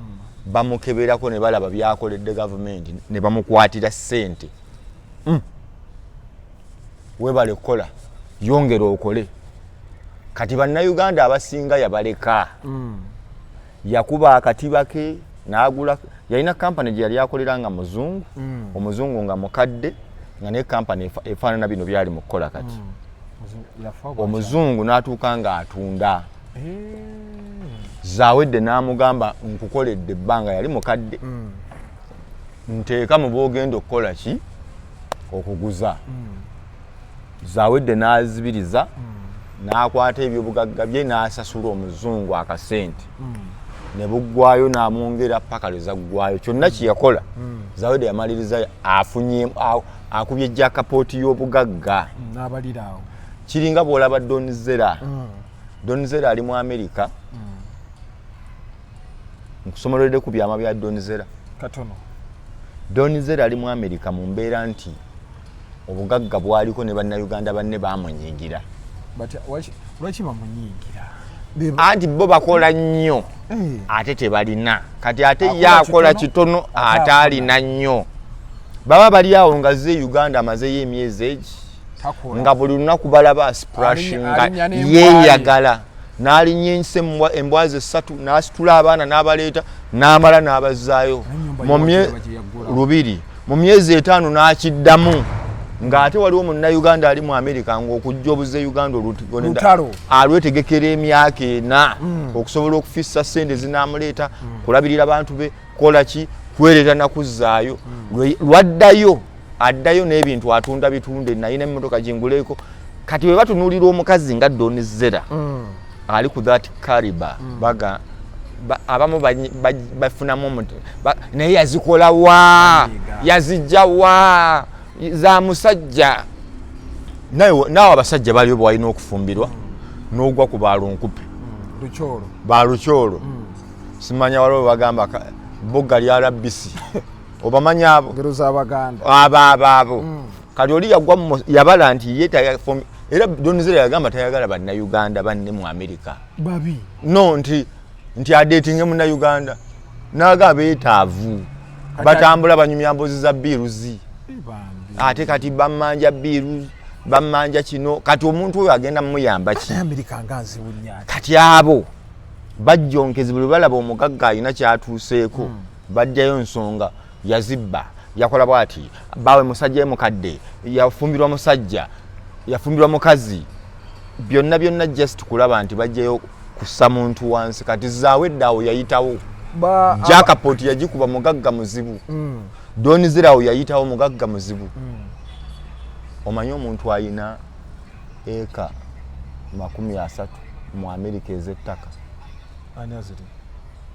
bamukeberako ne balaba byakoledde gavumenti ne bamukwatira ssente. Webale kukola, yongera okole. Kati Bannayuganda abasinga yabaleka, yakuba akatiba ke n'agula. Yalina kampani gye yali akolera nga muzungu, omuzungu nga mukadde, nga naye kampani efaanana bino byali mu kukola kati. Omuzungu n'atuuka ng'atunda, Zawedde n'amugamba nkukoledde ebbanga, yali mukadde, nteeka mu bwogenda okukola ki okuguza. Zawedde n'azibiriza, n'akwata ebyobugagga bye n'asasula omuzungu akasente ne buggwayo, n'amwongera paka lwe zaggwayo. Kyonna kye yakola Zawedde yamaliriza afunye, akubye jackpot y'obugagga. N'abaliraawo. Kiringa bw'olaba Don Zella. Don Zella ali mu Amerika. Nkusomoledde ku byama bya Don Zella katono. Don Zella ali mu Amerika mu mbeera nti obugagga bwaliko ne Bannayuganda banne bamunyiigira. Lwaki bamunyiigira? Anti bo bakola nnyo ate tebalina. Kati ate ye akola kitono ate alina nnyo. Baba bali awo nga ze Uganda amazeyo emyezi egi nga buli lunaku balaba asplash nga yeeyagala, n'alinnya ensi embwazi 3 n'asitula abaana n'abaleeta n'amala n'abazaayo lubiri mu myezi 5 n'akiddamu, ng'ate waliwo Munnayuganda ali mu Amerika ng'okujja obuze Uganda alwetegekera emyaka 4 okusobola okufissa ssente zinaamuleeta kulabirira bantu be, kukola ki, kwereeta nakuzzaayo. Lwaddayo addayo n'ebintu atunda bitunde, nayina emmotoka ginguleko. Kati bwe batunuulira omukazi nga Don Zella ali ku that caliber, baga abamu bafunamu naye yazikola wa, yazijja wa za musajja. Naawe abasajja baliyo bwalina okufumbirwa n'ogwa ku balunkupe balukyolo, simanya waliwo bagamba bugga lya rabbisi, obamanyi abo abo. Kati oli yagwa yabala nti ye era Don Zella yagamba tayagala Bannayuganda banne mu Amerika babi, no nti adeetinge Munnayuganda n'agamba beetaavu. Batambula banyumya mbozi za bills. Bambi. Ate kati bammanja bills, bammanja kino. Kati omuntu oyo agenda mumuyamba ki? Amerika nga nzibu nnyo ate. Kati abo bajjonkezi, buli balaba omugagga alina kyatuuseeko, bajjayo nsonga yazibba, yakola bwati, bawe musajja we mukadde, yafumbirwa musajja, yafumbirwa mukazi, byonna byonna, just kulaba nti bajjayo kussa muntu wansi. Kati zaawedde awo yayitawo. Jackpot yagikuba, mugagga muzibu. Don Zella awo yayitawo, mugagga muzibu. Omanyi omuntu ayina eka 30 mu Amerika ez'ettaka? Ani aziri?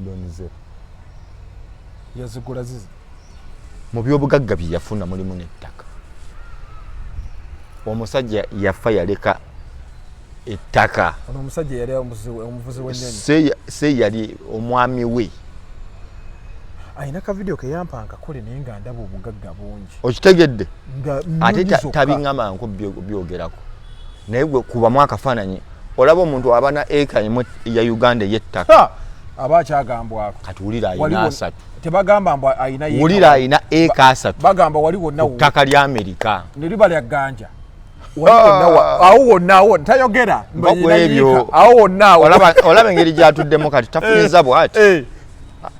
Don Zella. Yazigula zizi? Mu byobugagga bye yafuna mulimu n'ettaka. Omusajja yafa yaleka ettaka. Ono omusajja yali omuvuzi w'ennyonyi? Se yali omwami we. Alina ka video keyampa nkakole, naye nga ndaba obugagga bungi. Okitegedde? Nga Ate nnyonyi zokka. Tabiŋŋamanko byogerako, naye gwe kubamu akafaananyi olaba omuntu aba na eka emu ya Uganda ey'ettaka. Ha! Aba akyagambwako. Kati wulira, Wali ayina 30. Tebagamba mbu ayina yeeka. Wulira, ayina eka 30 Bagamba wali wonna ku ttaka lya Amerika. Ne liba lya ganja. Wali wonna awo wonna awo tayogera. Mba ku ebyo. Yiika. Awo wonna awo. Olaba engeri gyatuddemu kati, tafunyiza bwati.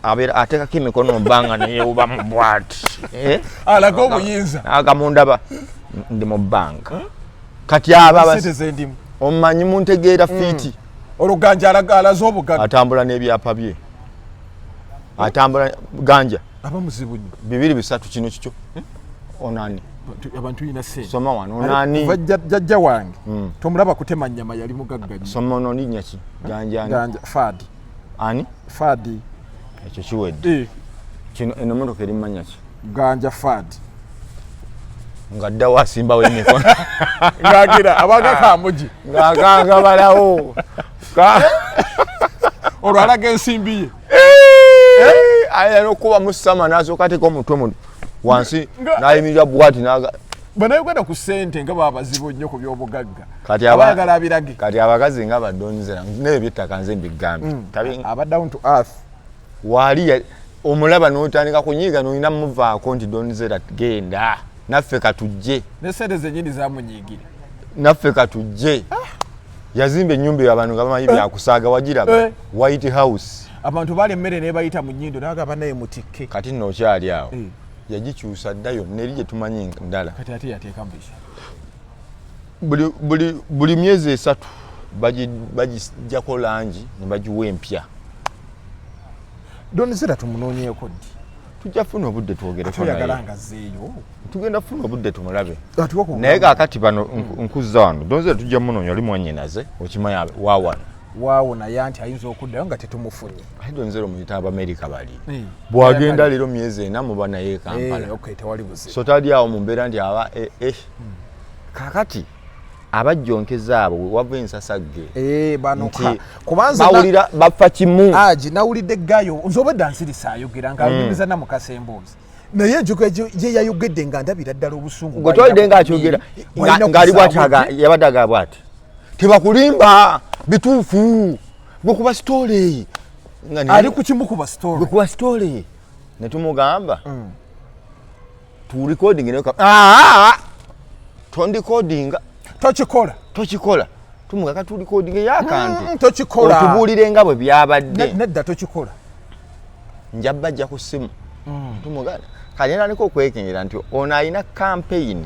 Abeera ateekako emikono mu bbanga neyewubamu bwati. Eh? Alaga obuyinza. Agamundaba ndi mu bbanga kati aba Sente zendimu. Omanyi muntegeera fiiti. Oluganja alaze obugagga. Atambula n'ebyapa bye, atambula ganja. Aba muzibu nnyo. Bibiri, bisatu, kino kikyo, onani? Abantu yina sente. Soma wano, onani? Kuva jjajja wange tomulaba kutema nnyama, yali mugagga nnyo. Soma ono, linnya ki? Ganjani? Ganja Fadi. Ani? Fadi. Ekyo kiwedde. Kino, eno motoka eri mumanya ki? Ganja Fadi. Nga ddawo asimbawo emikono. Ngagira abaga kamugi. Ng'akangabalawo. Olwo alaga ensimbi ye. Ayina n'okuba musama n'asooka ateeka omutwe mu wansi n'ayimirira bwati n'aga. Bannayuganda ku ssente nga baba bazibu nnyo ku byobugagga. Kati Abayagala abirage. Kati abakazi nga ba Don Zella n'ebyo byettaka nze mbigambye. Aba down to earth. Waali omulaba n'otandika kunyiiga n'olina muvaako nti Don Zella genda, naffe katujje. Ne sente zenyini zamunyiigira. Naffe katujje. Yazimba ennyumba eyo abantu nga bamanyi byakusaaga, wagiraba? Eh. White House. Abantu baali emmere nebayita mu nnyindo naga banaye mutikke. Kati nno okyali awo. Eh. Yagikyusa dda yonna eri gye tumanyi ndala. Kati ate yateekamu biki? Buli myezi 3 bagijjako langi ne bagiwa empya. Don Zella tumunoonyeeko ddi? Tujja funa obudde twogereko Toyagala naye. nga azzeeyo? Tugenda funa obudde tumulabe. Atuwa ku Naye kaakati bano nkuzza wano, Don Zella tujja munoonya, oli mwannyinaze okimanya wa wano. Waawo, naye anti ayinza okuddayo nga tetumufunye. Ate Don Zella omuyita Abamerika bali. Bwagenda Bwagenda leero, myezi 4 muba naye e Kampala. Eh, okay, tewali buzibu. So tali awo mu mbeera nti aba kaakati abajjonkeza abo wava ensasagge. Eh, bano Nti kubanza bawulira bafa kimu. Aji nawulidde gayo nze obwedda nsirisa ayogera nga anyumiza namukasa emboozi, naye enjogo gye yayogedde nga ndabira ddala obusungu. Gwe twalidde ng'akyogera ng'ali bwati, yabadde agaba bwati, tebakulimba, bituufu, gwe kuba story. Nga Ali ku kimu kuba story. Gwe kuba story ne tumugamba tu recording ne tondikodinga. Tokikola. Tokikola, tumuga tu recording y'akantu. Tokikola. Otubuulire nga bwe byabadde. Nedda, tokikola. Njabba ajja ku ssimu, tumuganda kale natandika okwekengera nti ono alina campaign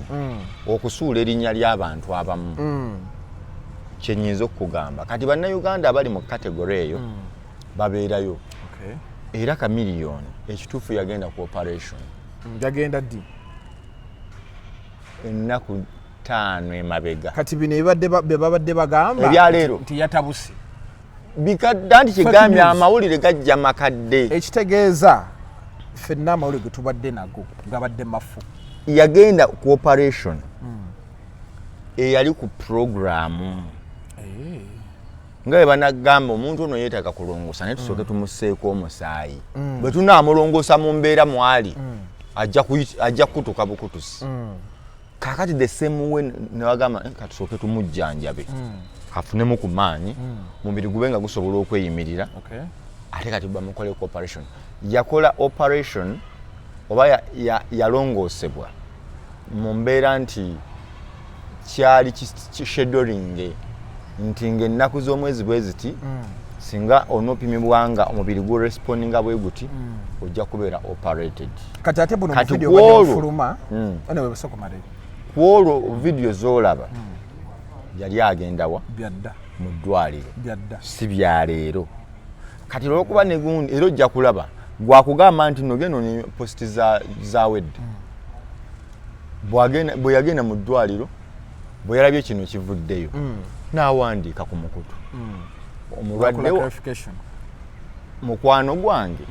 okusuula erinnya ly'abantu abamu. Kyenyinza okukugamba kati, bannayuganda abali mu category eyo babeerayo. Era Chameleone ekituufu yagenda ku operation. Yagenda ddi? Ennaku 5 emabega. Kati bino ebibadde bye babadde bagamba Ebyaleero. nti yatabuse. Bikadde anti kigambye. News. Amawulire gajja makadde. Ekitegeeza ffenna amawulire ge tubadde nago gabadde mafu. Yagenda ku operation eyali ku programu nga bwe banagamba omuntu ono yeetaaga kulongoosa, naye tusooke tumusseeko omusaayi. Bwe tunaamulongoosa mu mbeera mwali ajja kukutuka bukutusi. Kaakati the same way ne bagamba, "Eh, katusooke tumujjanjabe afunemu ku maanyi, mubiri gube nga gusobola okweyimirira." Ate kati bamukoleko operation, yakola operation. Oba yalongoosebwa mu mbeera nti kyali kischeduling nti ng'ennaku z'omwezi bwe ziti, singa onoopimibwa nga omubiri gurespondinga bwe guti, ojja kubeera operated. Kati ate buno Kati video kw'olwo- obadde bufuluma. Anyway, sooka omale. Ku olwo vidiyo z'olaba yali agendawa? Byadda. Mu ddwaliro. Byadda. Si byaleero. Kati olwokuba negundi, era ojja kulaba gwakugamba nti nogenda onye post zawedde. Bwe yagenda mu ddwaliro, bwe yalabye kino kivuddeyo, n'awandiika ku mukutu omulwadde Wakola clarification. Mukwano gwange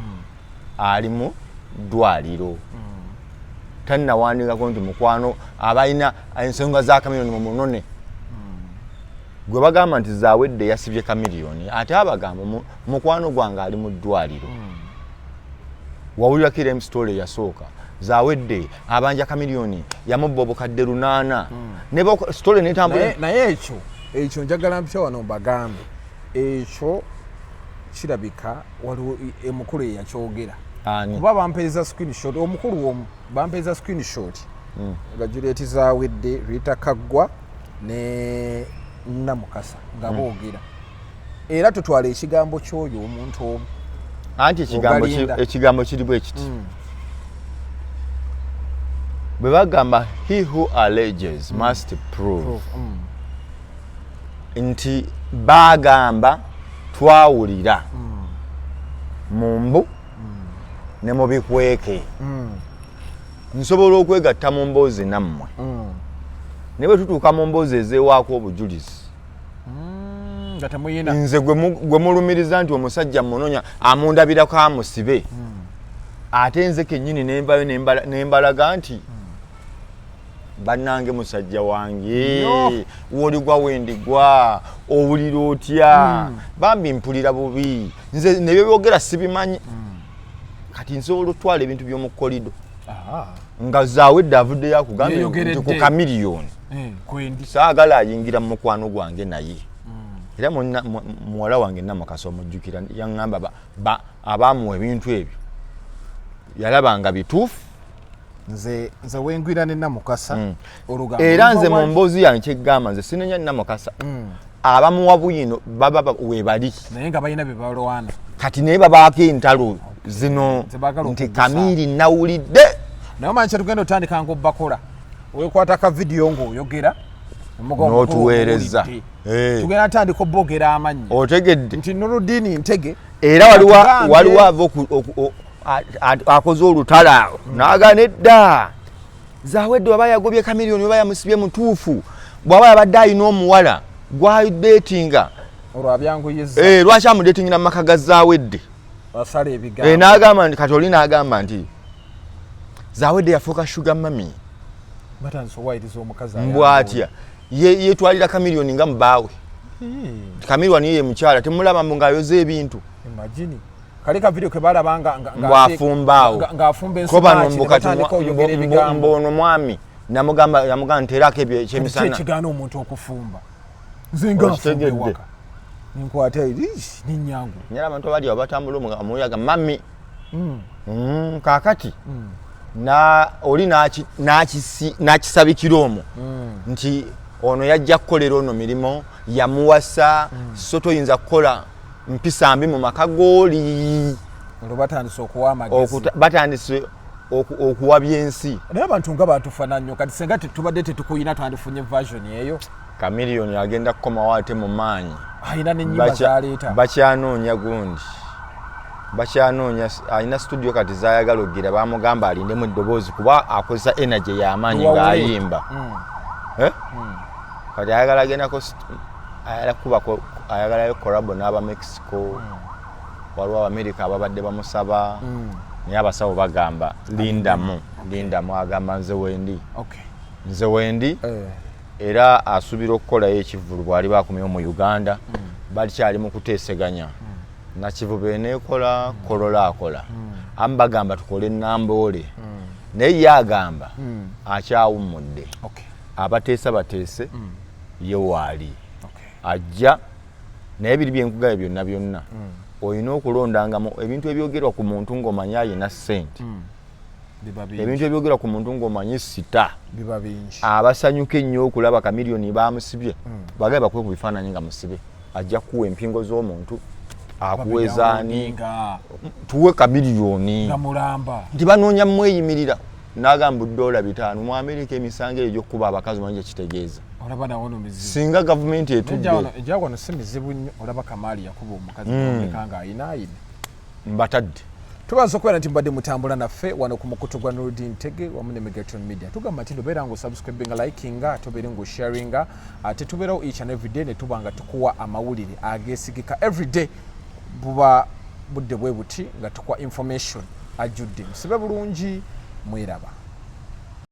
ali mu ddwaliro. Tannawandiikako nti mukwano abalina ensonga za Kamiliyoni mumunone. Gwe bagamba nti Zawedde yasibye Kamiliyoni, ate abagamba mukwano gwange ali mu ddwaliro. Wawulirako era story eyasooka, Zawedde abanja Kamiliyoni, yamubba obukadde 800, ne story netambula. Naye ekyo njagala mpya wano mbagambe, ekyo kirabika waliwo omukulu eyakyogera. Ani? Kuba bampeereza screenshot, omukulu omu bampeereza screenshot nga Juliet Zawedde, Rita Kaggwa ne Namukasa nga boogera, era tutwala ekigambo ky'oyo omuntu omu. Anti ekigambo Ogalinda. Ekigambo kiri bwe kiti: bwe bagamba, "He who alleges must prove." Nti bagamba twawulira mu mbu ne mu bikweke. Nsobola okwegatta mu mboozi nammwe, naye bwe tutuuka mu mboozi ezeewaako obujulizi, nga temuyina. Nze gwe mulumiriza nti omusajja munonya amundabirako amusibe, ate nze kennyini nenvayo nembalaga nti bannange musajja wange, woligwa wendigwa, owulira otya? Bambi mpulira bubi, nze nebyebyogera sibimanyi. Kati nsobola otwala ebintu by'omu kolido nga Zawedde avuddeyo akugambye nti Yeeyogeredde. ku Kamiliyoni Kwendi. Saagala ayingira mu mukwano gwange, naye era muwala wange Namukasa omujjukira, yaŋŋamba abaamuwa ebintu ebyo yalaba nga bituufu. Nze wengwira ne Namukasa olugambo Era luva nze mu mboozi yange kyeggamba, nze sinenya Namukasa. Abamuwa bwino baba webali. Naye nga balina bye balwana. Kati naye babaako entalo zino Ze baagala nti okugusa. Kamiri nawulidde. Naye omanyi kyetugenda otandika nga obbakola, wekwata ka vidiyo ng'oyogera, omugamba omukulu N'otuweereza. omuwulidde. Eh. Tugenda tandika obboogera amannya Otegedde? nti Nurudini Ntege Era waliwo atugambye- waliwo ava akoze olutalo awo n'agana edda Zawedde waba yagobye Kamiliyoni oba yamusibye mutuufu, bw'aba yabadde alina omuwala gwadeetinga. Olwo abyanguyiza. Eh, lwaki amudeetingira mu maka ga Zawedde? Basala Eh, ebigambo. N'agamba nti kati oli n'agamba nti Zawedde yafuuka sugar mummy. Batandise owayiriza omukazi. Mbwatya yetwalira Kamiliyoni nga mubaawe. Kamiliyoni ye mukyala, temulaba mbu ng'ayoza ebintu. Imagine kali ka video ke balaba nga Mbw'afumba awo. Ng'afumba Ko bano ensumaaki mbu ne kati batandika oyogera ebigambo. Mbu ono mwami namugamba, yamugamba nteerako ebyo Kati ekyemisana. ekigaana omuntu okufumba, nze nga nfumba Okitegedde? ewaka ninkwata ninyangu. Nyala abantu abali awo batambula omuyaga mami. Kaakati na oli n'akisabikira omwo nti ono yajja kukolera ono mirimu, yamuwasa, so toyinza kukola mpisa mbi mu maka gooli. Olwo batandise okuwa amagezi. Batandise okuwabya ensi. Naye abantu nga batufaana nnyo. Kati senga tubadde tetukuyina, twandifunye version eyo. Kamiliyoni agenda kukomawo ate mu maanyi. Alina n'ennyimba zaleeta. Bakyanoonya gundi, bakyanoonya alina studio kati zayagala ogira. Bamugamba alindemu eddoboozi kuba akozesa energy y'amaanyi Luwawule. ng'ayimba. Eh? Kati ayagala agendako ayagala kubako, ayagalayo collabo n'aba Mexico, waliwo Abamerika ababadde bamusaba, naye abasawo bagamba lindamu, lindamu. Agamba nze wendi, nze wendi. Era asuubira okukolayo ekivvulu bw'aliba akomyewo mu Uganda. Bakyali mu kuteeseganya. Nakivuba eneekola, Kolola akola, amu bagamba tukole Namboole, naye ye agamba akyawummudde. Abateesa bateese, ye waali ajja. Naye biri byenkugabye byonna byonna, olina okulondangamu ebintu ebyogerwa ku muntu ng'omanyi ayina ssente. Biba bingi. Ebintu ebyogera ku muntu ng'omanyi sita. Biba bingi. Abasanyuka ennyo okulaba Chameleone bamusibye, bagabe bakuwe ku bifaananyi nga musibe, ajja kuwa empingo z'omuntu, akuwezaani. Nga Tuwe Chameleone nga mulamba. Nti banoonya mweyimirira n'agamba $5 mu Amerika. Emisango eyo gy'okkuba abakazi, omanyi gyekitegeeza? Olaba nawo no mizibu. Singa gavumenti etudde. Ejja wano si mizibu nnyo. Olaba Kamaali yakuba omukazi omuleka nga ayinaayina. Mbatadde. Tubaza okubeera nti mubadde mutambula naffe wano ku mukutu gwa Nurdin Tege wamu ne Megatron Media. Tugamba nti nobeera nga osubscribinga, likinga, ate obeere nga osharinga, ate tubeerawo each and every day ne tuba nga tukuwa amawulire ageesigika. Every day buba budde bwe buti nga tukuwa information ajjudde. Musibe bulungi, mweraba.